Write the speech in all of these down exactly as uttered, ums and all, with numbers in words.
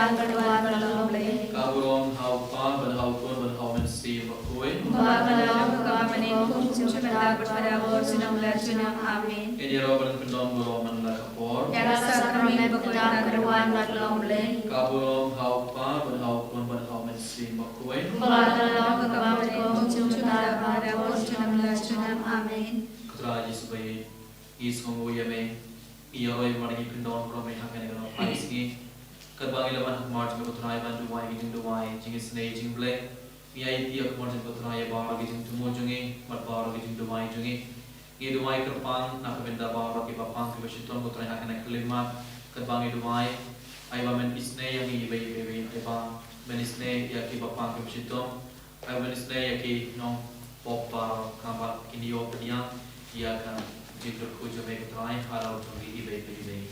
Ka burom ha u Kpa bad ha u Khun bad ha u Mynsiem Bakhuid. Ba ka long kaba mynnin kum jong ka bad ba da bor junom la junom. Amen. Ngin ïaroh ban pyndon burom man la ka por. Ïa ka sakramen bakhuid ka wan bad long Blei. Ka burom ha u Kpa bad ha u Khun bad ha u Mynsiem Bakhuid. Ba ka long kaba mynnin kum jong ka bad ba da bor junom la junom. Amen. Ko Trai Jisu ba ïeit, ngi sngewnguh ïa me. Ngi ïaroh ïa me bad ngi pyndon burom ïa me ha kane ka nongphai sngi. Katba ngi la wan ha khmat jong me ko Trai ban duwai ki jingduwai, jingisynei jingblei. Ngi aiti ha khmat jong me ko Trai ïa baroh ki jingthmu jong ngi bad baroh ki jingduwai jong ngi. Ngi duwai kyrpang na ka bynta baroh kiba pang kiba shitom ko Trai ha kane ka khyllipmat. Katba ngi duwai, ai ba men isynei ïa ngi iwei pa iwei, ai ba men isynei ïa kiba pang kiba shitom. Ai ba men isynei ïa ki nongpop baroh, khnang ba kin ïoh pdiang ïa ka jingkyrkhu jong me ko Trai ha la u jong ngi iwei pa iwei.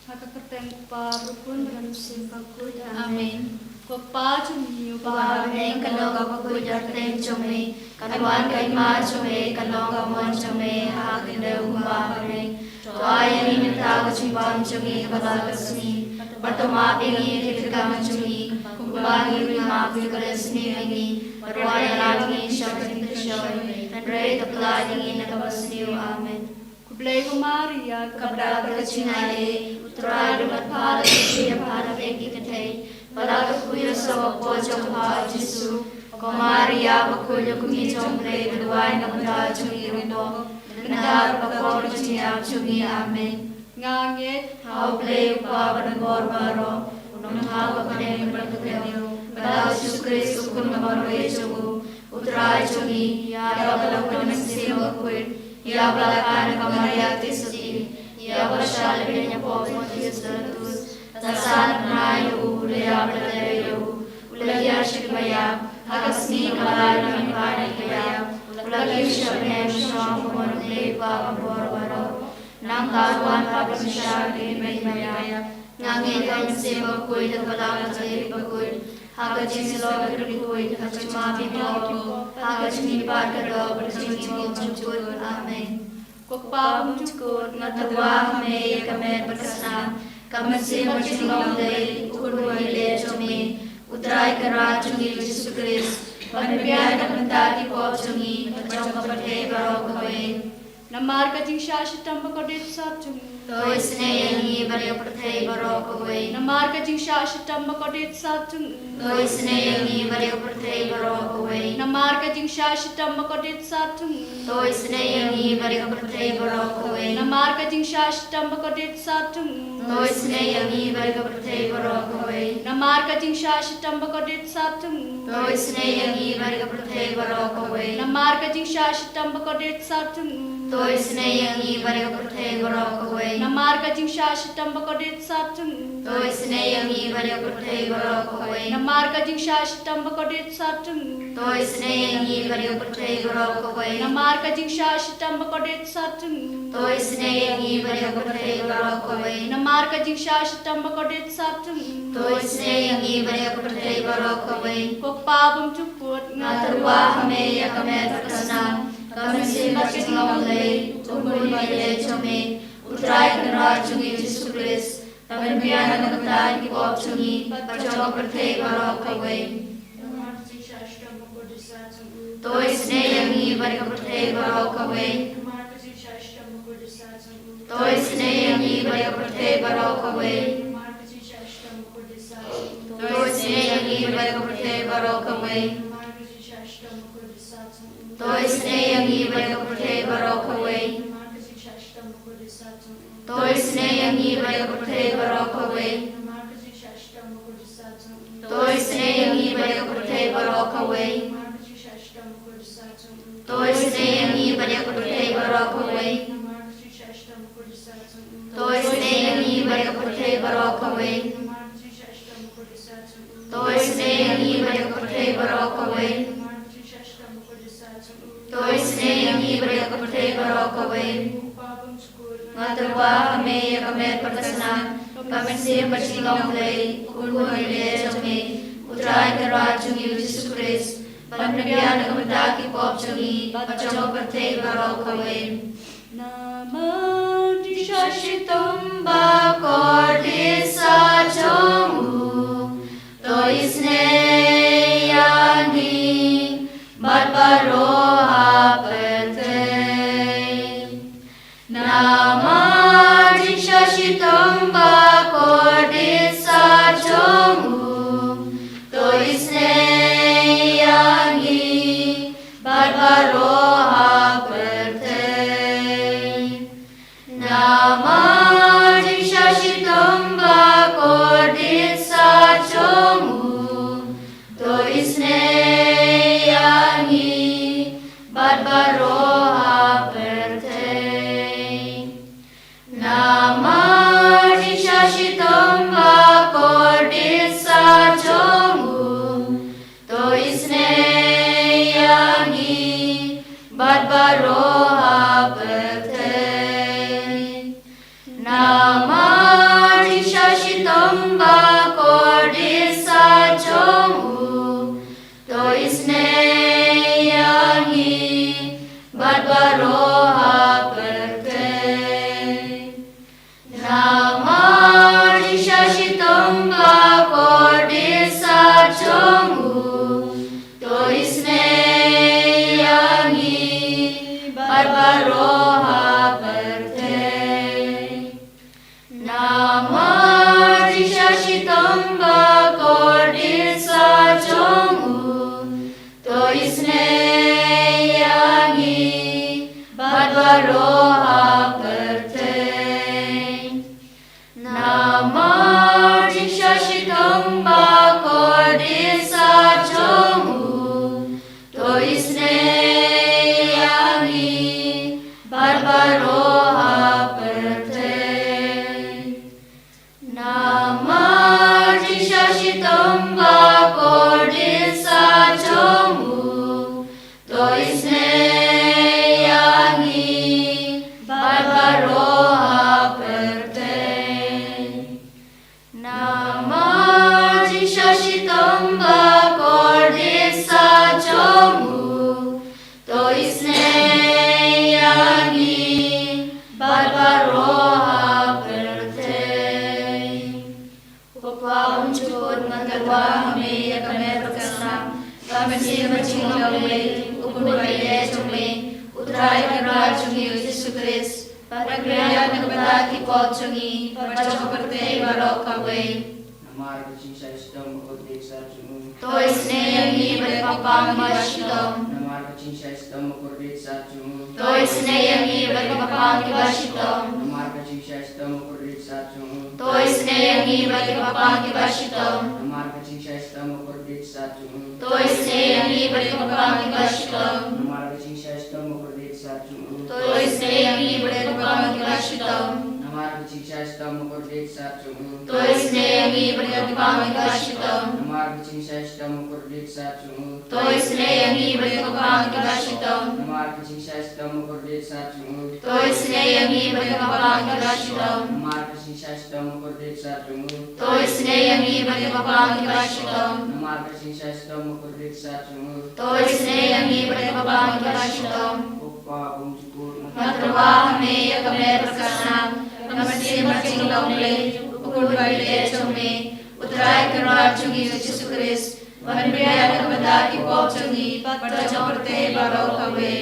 Ha ka kyrteng u Kpa, u Khun bad u Mynsiem Bakhuid. Amen. Ko Kpa jong ngi uba ha bneng, ka long ka bakhuid ïa ka kyrteng jong me. Kan wan ka hima jong me, kan long ka mon jong me ha ka khyndew kumba ha bneng. To ai ïa ngi mynta ka jingbam jong ngi kaba la ka sngi. Bad to map ïa ngi ki kyrdan jong ngi, kumba ngi ruh ngi map ïa ki ba la sniew ïa ngi. Bad wat ïalam ïa ngi sha ka jingpynshoi, hynrei to pyllait ïa ngi na kaba sniew. Amen. Khublei ko Maria, kaba dap da ka jingai ei, u Trai u don bad pha, la ïa pha ha ki kynthei, bad la kyrkhu ïa u saw ka por jong pha u Jisu. Ko Maria bakhuid, ïa ka kmie jong u Blei, to duwai na ka bynta jong ngi ruh, mynta bad ha ka por ka jingïap jong ngi. Amen. Nga ngeit ha u Blei u Kpa ba donbor baroh, u nongthaw ba bneng bad ba kordor, bad ha u Jisu Khrist u Khun ba marwei jong u, u Trai jong ngi, ïa ba la pynmynsim bakhuid, ïa ba la kha na ka Maria Theisotti, ïa ba la shah leh beiñ ha u Pontius Pilatus, la sah na bnai ïa u, la ïap bad la tep ïa u, u la hiar sha kiba ïap, ha ka sngi kaba lai u la mihpat na kiba ïap, u la kiew sha bneng, u shong ha ka mon u Blei u Kpa ba donbor baroh. Nangta un wan pat ban pynshai ïa ki ba ïap. Nga ngeit ha ka mynsiem bakhuid, ha ka balang jong ki bakhuid, ha ka jingïasyllok ïa ki bakhuid, ha ka jingmap ïa ki pop, ha ka jingmihpat ka doh, bad ka jingim bymjukut. Amen. Ko Kpa bymjukut, nga tyrwa ha me ïa ka met bad ka snam, ka mynsiem bad ka jinglong Blei, u Khun ba ïeit jong me, u Trai Kynrad jong ngi u Jisu Khrist, ban pynbiang na ka bynta ki pop jong ngi bad jong ka pyrthei baroh kawei. Namar ka jingshah shitom ba kordit sat jong u, to isynei ïa ngi bad ïa ka pyrthei baroh kawei. Namar ka jingshah shitom ba kordit sat jong u, to isynei ïa ngi bad ïa ka pyrthei baroh kawei. Namar ka jingshah shitom ba kordit sat jong u, to isynei ïa ngi bad ïa ka pyrthei baroh kawei. Namar ka jingshah shitom ba kordit sat jong u, to isynei ïa ngi bad ïa ka pyrthei baroh kawei. Namar ka jingshah shitom ba kordit sat jong u, to isynei ïa ngi bad ïa ka pyrthei baroh kawei. Namar ka jingshah shitom ba kordit sat jong u, to isynei ïa ngi bad ïa ka pyrthei baroh kawei. Namar ka jingshah shitom ba kordit sat jong u, to isynei ïa ngi bad ïa ka pyrthei baroh kawei. Namar ka jingshah shitom ba kordit sat jong u, to isynei ïa ngi bad ïa ka pyrthei baroh kawei. Namar ka jingshah shitom ba kordit sat jong u, to isynei ïa ngi bad ïa ka pyrthei baroh kawei. Namar ka jingshah shitom ba kordit sat jong u, to isynei ïa ngi bad ïa ka pyrthei baroh kawei. Ko Kpa bymjukut, nga tyrwa ha me ïa ka met bad ka snam, ka mynsiem bad ka jinglong Blei, u Khun ba ïeit jong me, u Trai Kynrad jong ngi u Jisu Khrist, ban pynbiang na ka bynta ki pop jong ngi bad jong ka pyrthei baroh kawei. Namar ka jingshah shitom ba kordit sat jong u, to isynei ïa ngi bad ïa ka pyrthei baroh kawei. Namar ka jingshah shitom ba kordit sat jong u, to isynei ïa ngi bad ïa ka pyrthei baroh kawei. Namar ka jingshah shitom ba kordit sat jong u, to isynei ïa ngi bad ïa ka pyrthei baroh kawei. Namar ka jingshah shitom ba kordit sat jong u, to isynei ïa ngi bad ïa ka pyrthei baroh kawei. Namar ka jingshah shitom ba kordit sat jong u, to isynei ïa ngi bad ïa ka pyrthei baroh kawei. Namar ka jingshah shitom ba kordit sat jong u, to isynei ïa ngi bad ïa ka pyrthei baroh kawei. Namar ka jingshah shitom ba kordit sat jong u, to isynei ïa ngi bad ïa ka pyrthei baroh kawei. Namar ka jingshah shitom ba kordit sat jong u, to isynei ïa ngi bad ïa ka pyrthei baroh kawei. Namar ka jingshah shitom ba kordit sat jong u, to isynei ïa ngi bad ïa ka pyrthei baroh kawei. Namar ka jingshah shitom ba kordit sat jong u, to isynei ïa ngi bad ïa ka pyrthei baroh kawei. Ko Kpa bymjukut, nga tyrwa ha me ïa ka met bad ka snam, ka mynsiem bad ka jinglong Blei, u Khun ba ïeit jong me, u Trai Kynrad jong ngi u Jisu Khrist, ban pynbiang na ka bynta ki pop jong ngi bad jong ka pyrthei baroh kawei. Namar ka jingshah shitom ba kordit sat jong Ba kordit sa jong u, to isynei ïa ngi bad baroh ha pyrthei. Namar jingshah shitom ba kordit sa jong u, to isynei ïa ngi bad baroh ha pyrthei. Namar jingshah shitom ba kordit sa jong u, to isynei ïa ngi bad baroh ha pyrthei. Namar jingshah shitom ba kordit sa jong u, to isynei ïa ngi bad baroh ha pyrthei. Ko Pa bymjukut, ngan kyrpad ha me ïa ka met ka snam, ka mynsiem bajinglong lei, u kynhun baïaleh jong me, U Trai Kynrad jong ngi U Jisu Khrist, ban pynbiang ïa ka bynta ki pop jong ngi bad jong ka pyrthei baroh kawei. Namar ka jingshah shitom ba kordit sa jong u, to isynei ïa ngi bad ïa ka bynta kiba shitom. Namar ka jingshah shitom ba kordit sa jong u, to isynei ïa ngi bad ïa ka bynta kiba shitom. Namar ka jingshah shitom ba kordit sa jong u, to isynei ïa ngi bad ïa ka bynta kiba shitom. Namar ka jingshah shitom ba kordit sa jong u, to isynei ïa ngi bad ïa ka bynta kiba shitom. Namar ka jingshah shitom ba kordit sa jong u, to isynei ïa ngi bad ïa ka bynta kiba shitom. Namar ka jingshah shitom ba kordit sa jong u, to isynei ïa ngi bad ïa ka bynta kiba shitom. Namar ka jingshah shitom ba kordit sa jong u, to isynei ïa ngi bad ïa ka bynta kiba shitom. Namar ka jingshah shitom ba kordit sa jong u, to isynei ïa ngi bad ïa ka bynta kiba shitom. Namar ka jingshah shitom ba kordit sa jong u, to isynei ïa ngi bad ïa ka bynta kiba shitom. Namar ka jingshah shitom ba kordit sa jong u, to isynei ïa ngi bad ïa ka bynta kiba shitom. Ko Pa bymjukut, ngan kyrpad ha me ïa ka met ka snam, ka mynsiem bajinglong lei, u kynhun baïaleh jong me, U Trai Kynrad jong ngi U Jisu Khrist, ban pynbiang ïa ka bynta ki pop jong ngi bad jong ka pyrthei baroh kawei.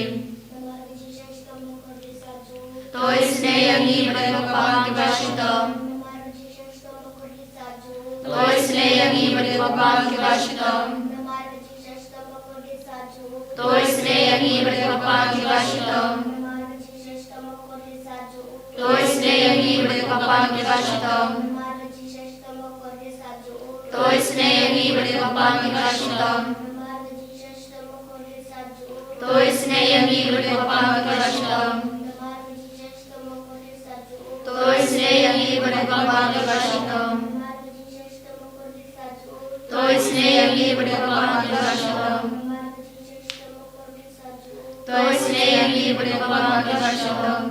To isynei ïa ngi bad ïa ka bynta kiba shitom. To isynei ïa ngi bad ïa ka bynta kiba shitom. To isynei ïa ngi bad ïa ka bynta kiba shitom. To isynei ïa ngi bad ïa ka bynta kiba shitom. To isynei ïa ngi bad ïa ka bynta kiba shitom. To isynei ïa ngi bad ïa ka bynta kiba shitom. To isynei ïa ngi bad ïa ka bynta kiba shitom. To isynei ïa ngi bad ïa ka bynta kiba shitom. To isynei ïa ngi bad ïa ka bynta kiba shitom.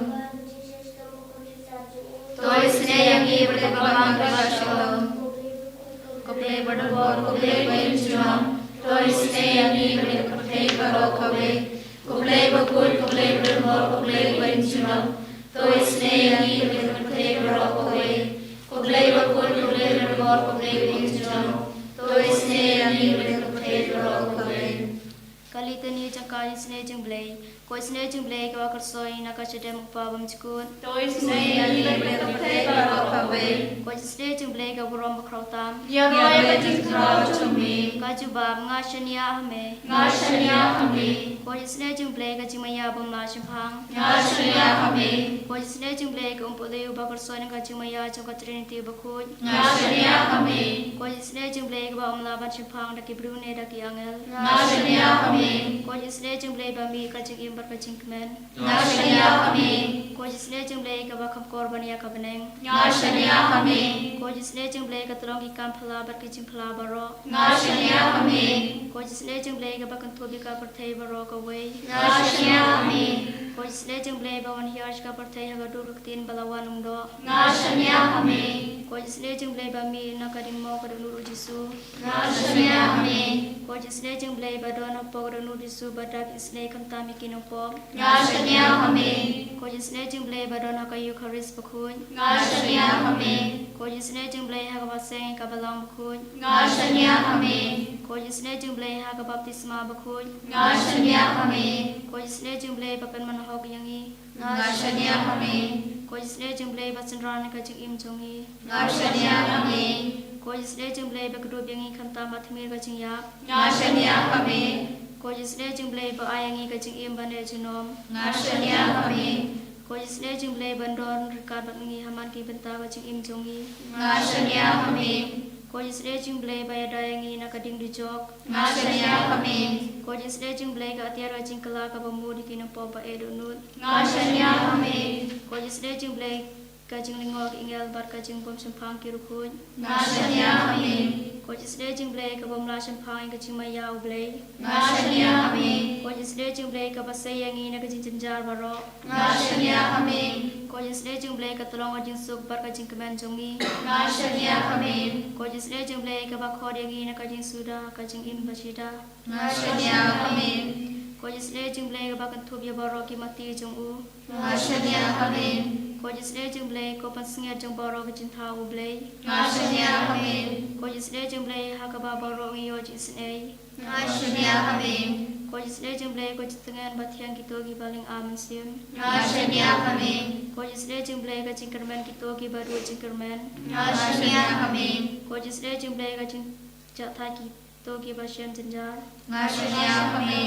To isynei ïa ngi bad ïa ka bynta kiba shitom. Ko Blei ba don bor, ko Blei ba im junom. To isynei ïa ngi bad ïa ka pyrthei baroh kawei. Ko Blei bakhuid, ko Blei ba don bor, ko Blei ba im junom. To isynei ïa ngi bad ïa ka pyrthei baroh kawei. Ko Blei bakhuid, ko Blei ba don bor, ko Blei ba im junom. To isynei ïa ngi bad ïa ka pyrthei baroh kawei. Ka Litani jong ka Isynei jong U Blei. Ko Isynei jong U Blei kaba khuid shuh na ka shadem U Kpa bymjukut. To isynei ïa ngi bad ïa ka pyrthei baroh kawei. Ko Isynei jong U Blei ka burom bakhraw tam. Ïaroh ïa ka jingkhraw jong me. Ka jubab: Nga shaniah ha me. Nga shaniah ha me. Ko Isynei jong U Blei ka jingmaïa bym lah shemphang. Nga shaniah ha me. Ko Isynei jong U Blei ka umpohliew ba khuid shuh na ka jingmaïa jong ka Trinity bakhuid. Nga shaniah ha me. Ko Isynei jong U Blei kaba ym lah ban shemphang da ki briew ne da ki angel. Nga shaniah ha me. Ko Isynei jong U Blei ba mih ka jingim bad ka jingkmen. Nga shaniah ha me. Ko Isynei jong U Blei kaba kham kor ban ïa ka bneng. Nga shaniah ha me. Ko Isynei jong U Blei ka tyllong ki kam phylla bad ki jingphylla baroh. Nga shaniah ha me. Ko Isynei jong U Blei kaba kynthup ïa ka pyrthei baroh kawei. Nga shaniah ha me. Ko Isynei jong U Blei ba wan hiar sha ka pyrthei ha ka dur ka ktien ba la wan ym doh. Nga shaniah ha me. Ko Isynei jong U Blei ba mih na ka diengmo ka dohnud U Jisu. Nga shaniah ha me. Ko Isynei jong U Blei ba don hapoh ka dohnud U Jisu ba dap isynei khamtam ïa ki nongpop. Nga shaniah ha me. Ko Isynei jong U Blei ba don ha ka Eukharist bakhuid. Nga shaniah ha me. Ko Isynei jong U Blei ha kaba seng ïa ka Balang bakhuid. Nga shaniah ha me. Ko Isynei jong U Blei ha ka baptisma bakhuid. Nga shaniah ha me. Ko Isynei jong U Blei ba pynman hok ïa ngi. Nga shaniah ha me. Ko Isynei jong U Blei ba synran ïa ka jingim jong ngi. Nga shaniah ha me. Ko Ko Jingsnei jong U Blei ba kdup ïa ngi khamtam ha tmier ka jingïap. Nga shaniah ha me. Ko Jingsnei jong U Blei ba ai ïa ngi ka jingim ban ïa junom. Nga shaniah ha me. Ko Jingsnei jong U Blei ban don ryngkat bad ngi ha man ki bynta ka jingim jong ngi. Nga shaniah ha me. Ko Jingsnei jong U Blei ba ïada ïa ngi na ka ding dujok. Nga shaniah ha me. Ko Jingsnei jong U Blei ka atiar ka jingkylla kaba mut ïa ki nongpop ba eh dohnud. Nga shaniah ha me. Ko Jingsnei jong U Blei ka jinglyngngoh ki angel bad ka jingbym shemphang ki riewkhuid. Nga shaniah ha me. Ko Jingsnei jong U Blei kabym lah shemphang ïa ka jingmaïa U Blei. Nga shaniah ha me. Ko Jingsnei jong U Blei kaba sei ïa ngi na ka jingjynjar baroh. Nga shaniah ha me. Ko Jingsnei jong U Blei ka tyllong ka jingsuk bad ka jingkmen jong ngi. Nga shaniah ha me. Ko Jingsnei jong U Blei kaba khot ïa ngi na ka jingsuda ka jingim ba shida. Nga shaniah ha me. Ko Jingsnei jong U Blei kaba kynthup ïa baroh ki mati jong u. Nga shaniah ha me. Ko Jingsnei jong U Blei ko pansngiat jong baroh ki jingthaw U Blei. Nga shaniah ha me. Ko Jingsnei jong U Blei ha kaba baroh ngi ïoh jingisnei. Nga shaniah ha me. Ko Jingsnei jong U Blei ko jingtngen ba thiang kito kiba lyngba mynsiem. Nga shaniah ha me. Ko Jingsnei jong U Blei ka jingkyrmen kito kiba duh jingkyrmen. Nga shaniah ha me. Ko Jingsnei jong U Blei ka jingjahthait kito kiba shem jynjar. Nga shaniah ha me.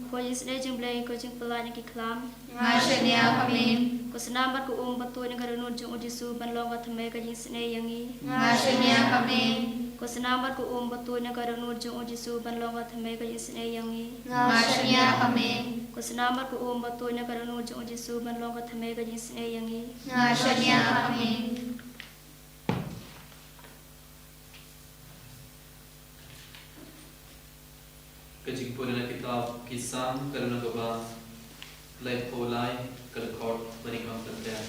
Ko Jingsnei jong U Blei ko jingpyllait na ki khlam. Nga shaniah ha me. Ko snam bad ko um ba tuid na ka dohnud jong U Jisu ban long ka thymmei ka jingisnei ïa ngi. Nga shaniah ha me. Ko snam bad ko um ba tuid na ka dohnud jong U Jisu ban long ka thymmei ka jingisnei ïa ngi. Nga shaniah ha me. Ko snam bad ko um ba tuid na ka dohnud jong U Jisu ban long ka thymmei ka jingisnei ïa ngi. Nga shaniah ha me. Ka jingpule na kitab Ki Salm ka lynnong kaba laiphew lai, ka dkhot ba nyngkong ka ter.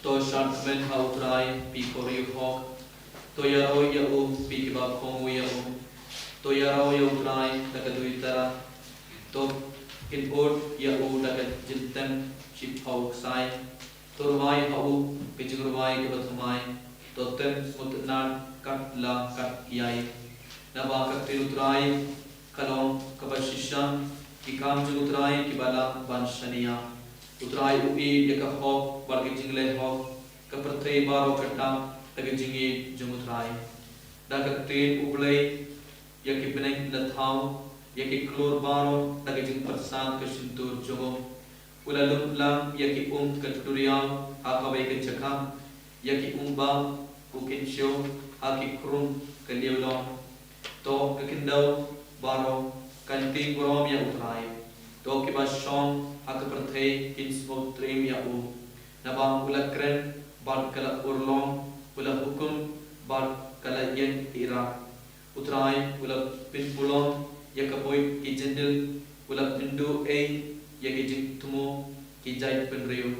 To shad kmen ha U Trai, phi ko riew hok. To ïaroh ïa u, phi kiba kohnguh ïa u. To ïaroh ïa U Trai da ka duitara. To kynud ïa u da ka jingtem shiphew ksai. To rwai ha u ka jingrwai kaba thymmai, to tem sngewtynnad kat la kat ïai. Naba ka ktien U Trai ka long kaba shisha, ki kam jong U Trai kiba lah ban shaniah. U Trai u ïeit ïa ka hok bad ka jingleh hok, ka pyrthei baroh ka dap da ka jingïeit jong U Trai. Da ka ktien U Blei ïa ki bneng la thaw, ïa ki klur baroh da ka jingpyrsad ka shyntur jong u. U la lum lang ïa ki um ka duriaw ha kawei ka jaka, ïa ki um ba u kynshew ha ki khrum ka liewlong. To ka khyndew baroh kan tieng burom ïa U Trai. To kiba shong ha ka pyrthei kin sngewtriem ïa u. Naba u la kren bad ka la urlong, u la hukum bad ka la ïeng ïarap. U Trai u la pynbulong ïa ka buit ki jyndit, u la pynduh ei ïa ki jingthmu ki jaitbynriew.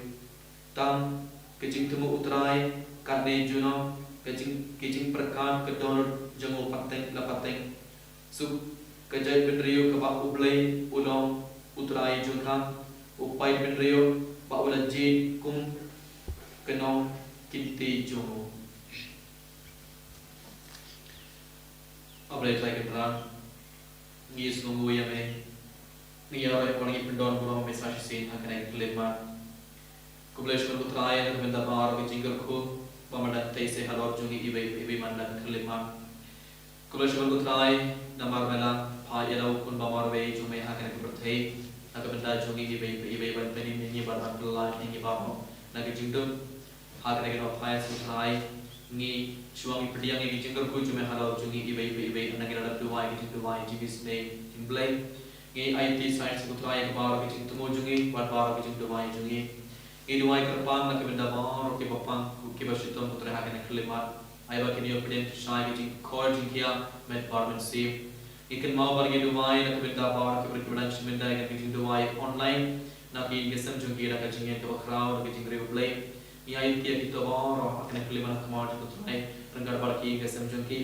Tang ka jingthmu U Trai katne junom, ka jing, ki jingpyrkhat ka dohnud jong u pateng la pateng. Suk ka jaitbynriew kaba U Blei u long U Trai jong ka, u paidbynriew ba u la jied kum ka nongkynti jong u. A Blei Trai Kynrad, ngi sngewnguh ïa me. Ngi ïaroh ïa phi, ngi pyndonburom ïa me sa shisien ha kane ka khyllipmat. Khublei shibun ko Trai na ka bynta baroh ki jingkyrkhu ba me dang tei sei halor jong ngi iwei pa iwei man la ka khyllipmat. Khublei shibun ko Trai namar me la phah ïa la u khun ba marwei jong me ha kane ka pyrthei na ka bynta jong ngi iwei pa iwei ban pynim ïa ngi bad ban pyllait ïa ngi baroh na ka jingdum. Ha kane ka daw phai ko Trai, ngi shuwa ngi pdiang ïa ki jingkyrkhu jong me halor jong ngi iwei pa iwei, ynda ngi la dep duwai ki jingduwai jingisnei jong U Blei. Ngi aiti sa shisien ko Trai ïa baroh ki jingthmu jong ngi bad baroh ki jingduwai jong ngi. Ngi duwai kyrpang na ka bynta baroh kiba pang, kiba shitom ko Trai ha kane ka khyllipmat. Ai ba kin ïoh pdiang shisha ïa ki jingkhor jingkhiah met bad mynsiem. Ngi kynmaw ba ngi duwai na ka bynta baroh ki briew kiba dang shim bynta ïa ka jingduwai online na ki ïing ki sem jong ki da ka jingïeit kaba khraw da ka jingkyrkhu U Blei. Ngi aiti ïa kito baroh ha kane ka khyllipmat ha khmat jong ko Trai ryngkat bad ki ïing ki sem jong ki.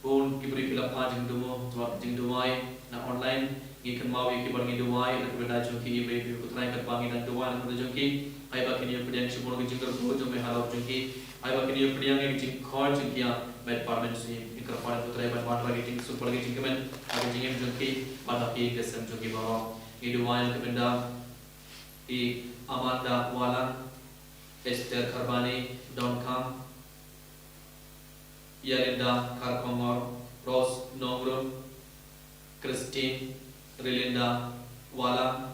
Bun ki briew ki la phah jingduwai, jingduwai na online. Ngi kynmaw ïa ki ba ngi duwai na ka bynta jong ki iwei pa iwei ko Trai, katba ngi dang duwai na ka bynta jong ki, ai ba kin ïoh pdiang shibun ka jingkyrkhu jong me halor jong ki. Ai ba kin ïoh pdiang ïa ka jingkhor jingkhiah met bad mynsiem. Ngi kyrpad ko Trai ban wanrah ka jingsuk bad ka jingkmen ha ka jingim jong ki bad ha ki ïing ki sem jong ki baroh. Ngi duwai na ka bynta i Amanda Walang, Esther Kharbani, Don Kham, Yalinda Kharkongor, Rose Nongrum, Christine Rilinda Walang,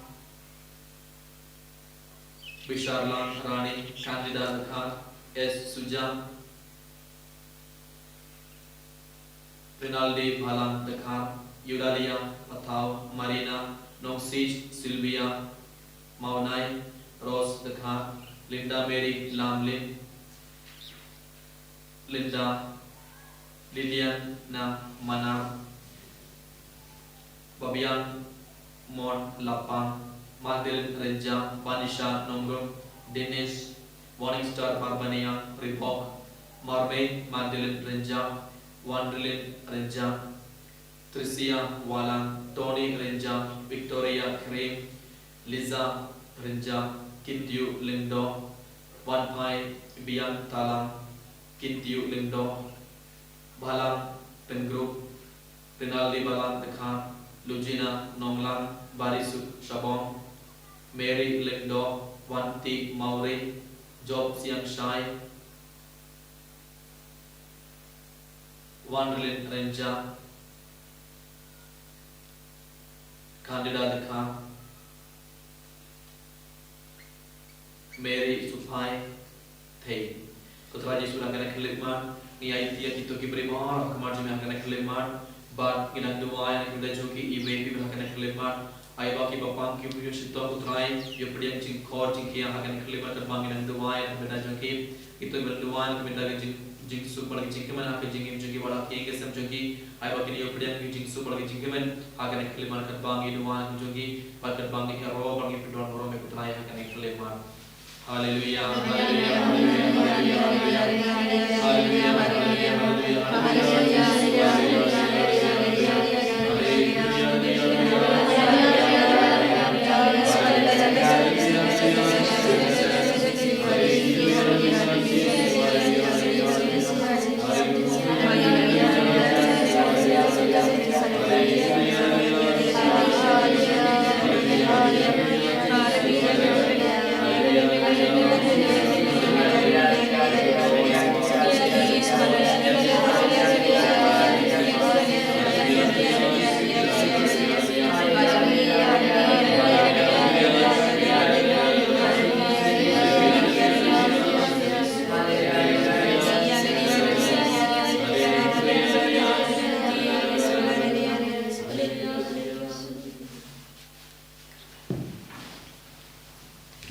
Bisharlang Rani, Candida Dkhar, S Sujam, Rinaldi Bhalang Dkhar, Eudalia Pathau, Marina Nongsij, Sylvia Mawnai, Rose Dkhar, Linda Mary Lamlin, Linda Liliana Manar, Babiang Mon Lapang, Magdalene Renjam, Vanisha Nongrum, Dennis Morningstar Barbaniang Ribok, Marmei Magdalene Renjam, Wanrilin Renjam, Tricia Walang, Tony Renjam, Victoria Krim, Liza Renjam, Kintiu Lengdo, Wanpai Biang Talang, Kintiu Lengdo, Balang Pengrup, Rinaldi Balang Tekha, Lujina Nonglang, Barisuk Shabong, Mary Lengdo, Wanti Mauri, Job Siang Shai, Wanrilin Renjam, Candida Tekha, Mary Supai Thei. Ko Trai Jisu, ha kane ka khyllipmat ngi ai ïa kito ki briew baroh ha khmat jong me ha kane ka khyllipmat. Bad ngi nang duwai na ka bynta jong ki iwei pa iwei ha kane ka khyllipmat. Ai ba ki ba pang ki briew shitom, ko Trai, ïa pdiang jingkhor jingkhiah ha kane ka khyllipmat, katba ngi nang duwai na ka bynta jong ki. Kito kiba duwai na ka bynta ka jing, jingsuk bad ka jingkmen ha ka jingim jong ki bad ha ka ïing ka sem jong ki. Ai ba kin ïa pdiang ka jingsuk bad ka jingkmen ha kane ka khyllipmat, katba ngi duwai na ka jong ki bad katba ngi ïaroh bad ngi pyndonkam ïa, ko Trai, ha kane ka khyllipmat. Haleluya, haleluya, haleluya, haleluya, haleluya. Haleluya, haleluya, haleluya, haleluya.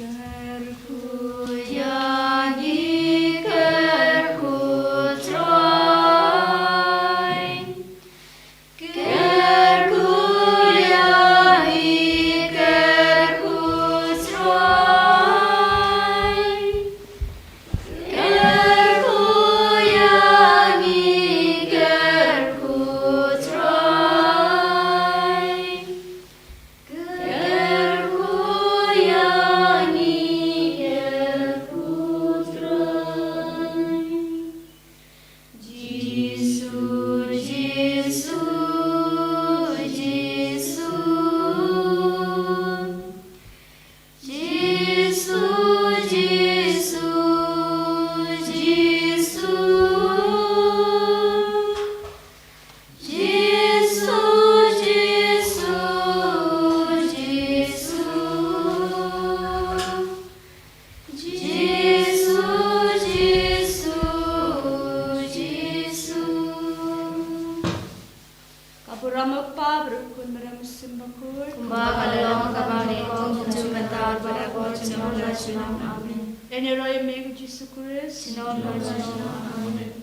Kyrkhu ïa ngi, kyrkhu Trai. Kyrkhu ïa ngi, kyrkhu Trai. Kyrkhu ïa ngi, kyrkhu Trai. Kyrkhu ïa ngi, kyrkhu Trai. Jisu, Jisu, Jisu. Jisu, Jisu, Jisu. Jisu, Jisu, Jisu. Jisu, Jisu, Jisu. Ka burom u Kpa bad u Khun bad u Mynsiem Bakhuid. Kumba ka la long, ka bym dei, ka bym dei, mynta bad baroh kum ka la junom. Amen. Ïaroh ïa me ko Jisu Khrist. Junom, junom. Amen.